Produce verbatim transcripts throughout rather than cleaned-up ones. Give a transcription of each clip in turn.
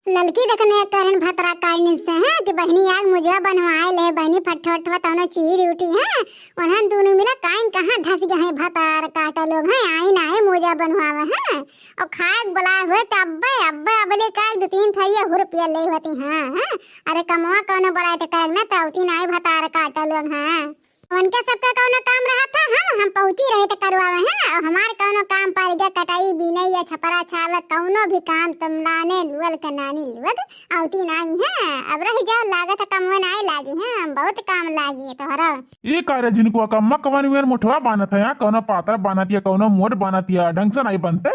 ललकी देखने करन भतरा काटने से, हैं, कि बहिनी आग मुझवा बनवाए ले, बहिनी फटफटवा तौनो चीर उठी, हैं, उन्हन दोनों मिला काइन कहाँ धस गए हैं, भतार काटा लोग हैं, आइन आए मुझवा बनवावे हैं, और खाए के बोला हुए तो अब्बे, अब्बे अबले का दो तीन थरिया हुर पिया ले होती, हाँ, हाँ, अरे कमवा कौनो बड़ा ते करग ना, तौती नाई भतार काटा लोग, हाँ। उनके सबके कौनो काम रहत है, हम, हम पहुँची रहे तो करवावे हैं, और हमार कौनो काम पड़ गया, कटाई, बीनई या छपरा छावे, कौनो भी काम तुम लाने लुअल के नानी लुअल, औती नाई है। अब रह जाओ, लागत है कमवे नाई लागी है, हम बहुत काम लागी है तोहरा। ये का रे झिनकुआ, कम्मा कवन मेर मुठवा बानत है, यहाँ कौनो पातर बानत या कौनो मोट बानत या, ढंग से नाई बनते।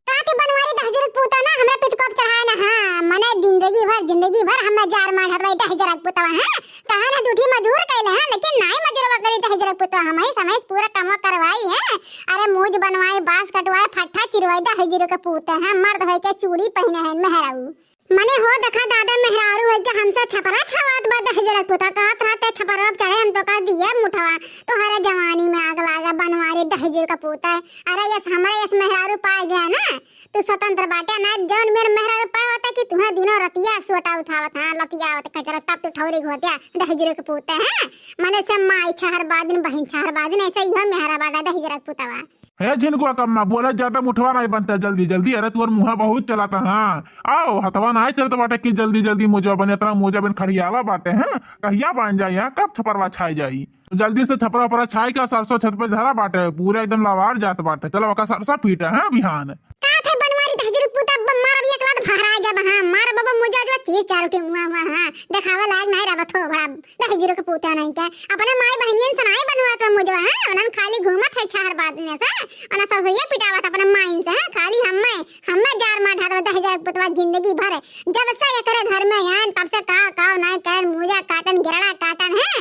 काहे बनवारी दहिजरक पूता ना, हमरा पितकोप चढ़ाए ना, हाँ, मने जिंदगी भर, जिंदगी भर हमें जार मार हटवाई दहिजरक पूतवा, हाँ, कहा ना दूठी मजूर कैले हैं, लेकिन नाई मजूरवा करी दहिजरक पूतवा, हम ही समय से पूरा कमवा करवाई है। अरे मूज बनवाई, बांस कटवाई, फट्ठा चिरवाई दहिजरक पूते हैं, मर्द होई के चूड़ी पहिने हैं मेहराऊ। मने हो देखा दादा मेहरारू होई के हमसे छपरा छवात बा दहिजरक पूता, कहत रहते छपरा चढ़े हम तो कह दिए मुठवा, तोहरे जवानी में आग लागे बनवारी दहिजरक पूते। अरे यस, हमारे यस मेहरारू पाए गया ना, तू स्वतंत्र बाटे ना, जौन मेर मेहरारू पाए होता कि तुहे दिनों रतिया सोटा उठावत, हाँ, लतियावत कचरा, तब तू ठौरी घोटिया दहिजरक पूते हैं। मने से माई छहर बादिन, बहिन छहर बादिन, ऐसे इहो मेहरा बाटा दहिजरक पूतवा। हे झिनकुआ कम्मा, बोला ज्यादा मुठवा नाई बनता जल्दी जल्दी। अरे तोर मुँहा बहुत चलाता, हाँ, आओ हथवा नाई चलत बाटे कि जल्दी जल्दी मुझवा बने, इतना मुझवा बन खड़ियाला बाटे, हैं, कहिया बन जाई, यहाँ कब छपरवा छाई जाई? जल्दी से छपरा उपरा छाई का सरसों छत पे धरा बाटे, पूरा एकदम लवार जात बाटे। चलो ओका सरसों पीटे, हाँ, बिहान। का थे बनवारी दहिजरक पूता, ब-, मारब एक लात भहरा जब, हाँ, मार बाबा मुझे जो चीज चार के मुआ हुआ, हाँ, देखावे लायक नहीं रहबा थो बड़ा दहिजरक पूता नहीं के। अपने माई बहनियन से नहीं बनवात बा मुझवा, हाँ, उन्हन खाली घूमत है छहर बादिन से, उन्हन सरसों ये पिटावत अपने माइन से, हाँ, खाली हम्मे, हम्मे जार मार ढात बा दहिजरक पूतवा जिंदगी भर। जब से एकरे घर में आयन, तब से का, का नहीं करन, मुझा काटन, गिरड़ा काटन है,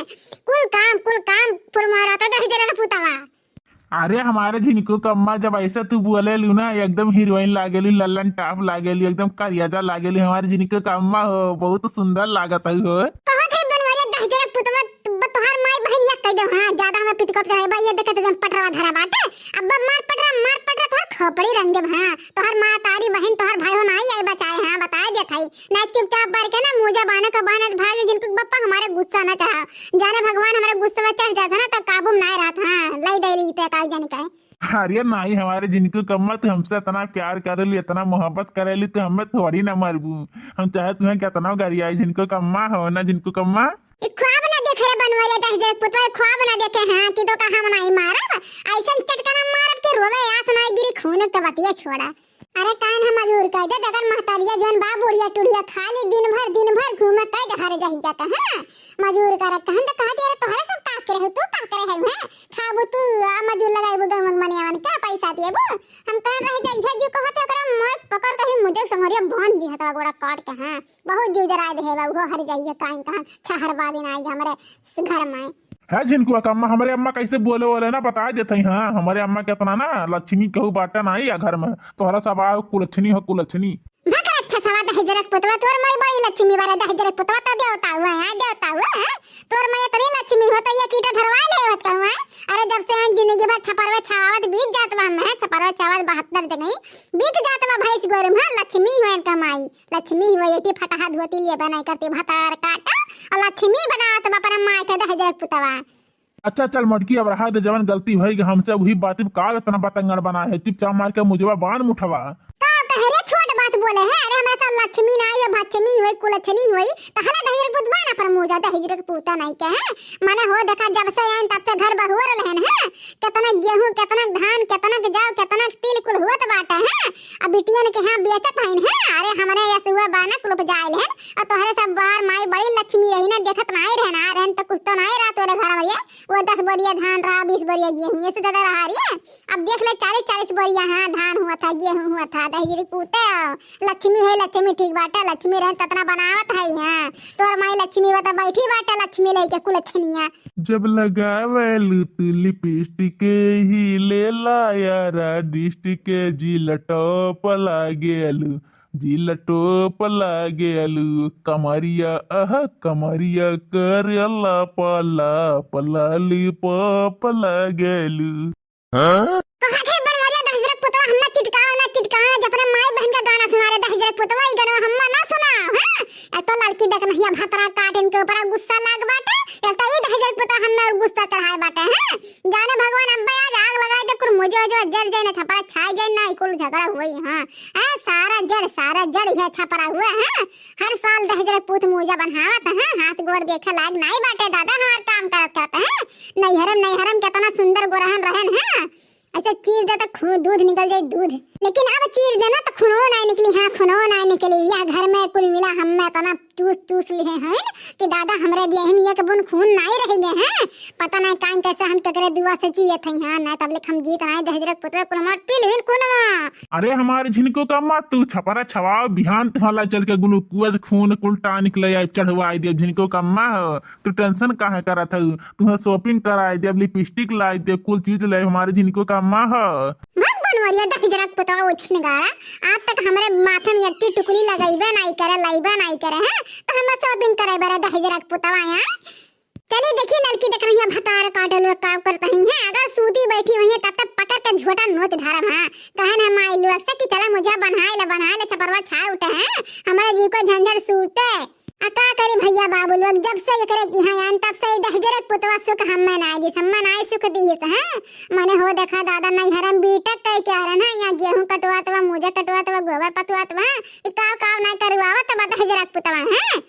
कुल काम, कुल काम फुरमारत है दहिजरक पूतवा। अरे हमारे झिनकू कम्मा, जब ऐसे तू बोले लू ना, एकदम हीरोइन लागेलू, लल्लन टाप लागेलू, एकदम करियाजा लागेलू। हमारे झिनकू कम्मा हो, बहुत सुंदर लागत है हो। कहो थे बनवारी दहिजरक पूतवा, तोहार माई बहन या कह दे, हाँ, ज्यादा हमें पितकोप चढ़ाई बा, ये देखे तो एकदम पटरवा धरा बाटे। अब मार पटरा, मार पटरा, तोहार खोपड़ी रंग देब, हाँ। तोहर माँ, तारी, बहिन, तोहर भाई हो नाई आई बचाए, हाँ, बताए देत हई। ना चुपचाप बर के ना मुझे बाने का बाने भाग जिनको बप्पा हमारे गुस्सा ना चढ़ा। जाने भगवान हमारे गुस्से में चढ़ जाता ना तो काबू में नाई रहत, हाँ, लई दे ली ते काई जाने का। अरे नाई, हमारे झिनकू कम्मा, तू हमसे इतना प्यार करेली, इतना मोहब्बत करेली, तू हमें थोड़ी ना मरबू। हम चाहे तुम्हें कितना गरियाई, झिनकू कम्मा हो ना, झिनकू कम्मा। ई ख्वाब ना देखे रे बनवरिया दहिजरक पुतवा, ई ख्वाब ना देखे हैं कि तो का हम नाई मारब, ऐसन चटकना मारब के रोवे आस नाई गिरी, खून के बतिया छोड़ा। अरे कान हम मजूर कह दे, अगर महतारिया जौन बा बुढ़िया टुढ़िया खाली दिन भर, दिन भर घूमे कह दे हर जहिया का, हाँ? मजूर करे कहन तो कह दे, अरे तोहरे सब का करे हो, तू का करे है, हैं? खाबू तू, आ मजूर लगाइबू गंवक मनियावन का पैसा देबू? हम कह रह जाई है जो कहत है, ओकरा मैं पकड़ के ही मुझे संगरिया बांध दी हतवा गोड़ा काट के, हाँ? बहुत जीव जराए देहे बा, उहो हर जाइए, काइन कहाँ छहर बादिन आई हमरे स-, घर में। है झिनकुआ कम्मा, हमरे अम्मा कैसे बोले बोले ना, बता देते हैं, हाँ, हमरे अम्मा के इतना ना लक्ष्मी कहू बाटे ना आई घर में, तोहरा सब आओ कुलछनी हो, कुलछनी। भकर अच्छा सवा दहिजरक पुतवा, तोर माई बड़ी लक्ष्मी बारे दहिजरक पुतवा, तो देवता हुआ है, देवता हुआ है, तोर माई इतनी लक्ष्मी हो तो ये कीटा धरवा ले होत कहूँ है। अरे जब से हम जिंदगी भर छपरवे छावावत बीत जात बा, हमें छपरवे छावावत बहत्तर जगह बीत जात बा, भैंस गोरू में लक्ष्मी हो इनका माई। लक्ष्मी हो एटी फटहा धोती लिए बनाई करती भतार काटा और लक्ष्मी बनावत बा अपने माई के दहिजरक पुतवा। अच्छा चल मोटकी, अब रहा दे, जवन गलती भई हमसे वही बात, का इतना बतंगड़ बना है, चुपचाप मार के मुझवा बांध मुठवा। का कहे रे, छोट बात बोले है? अरे हमरा सब लक्ष्मी ना आई, भक्ष्मी होई, कुलछनी होई, तहले दहिजरक पुतवा ना पर मुझा दहिजरक पूता नहीं के है। माने हो देखा जब से आइन तब से घर बहुअर रहन है, कितना गेहूं, कितना धान, कितना के जाओ, कितना के तिल कुल हुअत बाटे है। अब बिटियन के यहाँ बेचत हइन है। अरे हमरे यस हुआ बाना कुल उपजाइल है। और तोहरे सब बार माई बड़ी लक्ष्मी रही ना, देखत नाई रहन, आ रहन तो कुछ तो नाई रहा तोरे घर भैया। वो दस बोरिया धान रहा, बीस बोरिया गेहूं, ये से ज्यादा रहा रही है। अब देख ले चालीस चालीस बोरिया, हाँ, धान हुआ था, गेहूं हुआ था, दहिजरक पूते। लक्ष्मी है, लक्ष्मी ठीक बाटे, लक्ष्मी रहन ततना बनावत है, हाँ। तोर माई लक्ष्मी बता बैठी बाटे, लक्ष्मी लेके कुलछनिया। जब लगावेलू तू लिपस्टिक ही ले ला यारा डिस्ट्रिक्ट, जिला टॉप लागेलू, जिला टॉप लागेलू, कमरिया अह कमरिया करेला पला पलाली पॉप लागेलू। कहा थे बनवरिया दहिजरक पुतवा, हम्मा चिटकाओ ना चिटकाओ ना, जब अपने माई बहन का गाना सुना रहे दहिजरक पुतवा, ई गाना हम्मा ना सुनाओ। कि देख नहिया भतरा काटिन के ऊपर गुस्सा लाग बाटे, या तो ई दहिजर पुता हमें और गुस्सा चढ़ाए बाटे, हैं? जाने भगवान अब्बे आज आग लगाए दे, कुल मुझे जो जर जाए ना, छपरा छाए जाए ना, ई कुल झगड़ा हुई, हाँ। हैं, सारा जड़, सारा जड़ यह छपरा हुआ, हैं? हर साल दहिजर पूत मुझे बनावत, हैं? हाथ गोड़ देखे लाग नाई बाटे दादा, हमार काम करत करत, हैं? नैहरम, नैहरम केतना सुंदर गोरहन रहन, हैं? ऐसे चीर दे तो खून, दूध निकल जाए, दूध। लेकिन अब चीर देना तो खूनो नाई निकली, हाँ, खूनो नाई निकली। यह घर में कुल मिला हम में इतना चूस, चूस लिए हैं कि दादा हमरे दिए हम एक बूंद खून नाई रह गए हैं। पता नहीं काइन कैसे हम केकरे दुआ से जिए थे, हाँ, ना तब लिख हम जीत नाई दहिजरक पुतवा कुल हमार पी लेन खूनवा। अरे हमारे झिनको का अम्मा, तू छपरा छवाओ, बिहान तुम्हाला चल के ग्लूकोज खून कुल टानिक ले आई, चढ़वाई दे झिनको का अम्मा हो। तू टेंशन काहे करत हऊ? तुहें शॉपिंग कराई देब, लिपस्टिक लाई देब, कुल चीज ले हमारे झिनको का अम्मा हो। भग बनवरिया दहिजरक पुतवा उछन गाड़ा, आज तक हमरे माथे में यक्की टुकली लगइबे नाई करे, लइबे नाई करे, हैं? तो हम शॉपिंग करे बरे दहिजरक पुतवा यहाँ। चली देखी लड़की देख रही है, भतार काटल हुए का करत ही हैं। अगर सूती बैठी हुई है तब तक पकड़ के झोटा नोच ढारब, हाँ। कहे ना माई लोग से कि चला मुझे बनाए ले, बनाए ले, छपरवा छाए उठे हैं, हमारे जीव को झंझट सूते। आ का करी भैया बाबू लोग, जब से एकरे की यहाँ आन तब से ई दहिजरक पुतवा सुख हम्मे नाई दिस, हम्मे नाई सुख दिस, हैं? मने हो देखा दादा नैहरम बीटक कई के आ रहे हैं, यहाँ गेहूं कटवात बा, मुझे कटवात बा, गोबर पतवात बा, ई काव काव नाई करवावत बा दहिजरक पुतवा, हैं?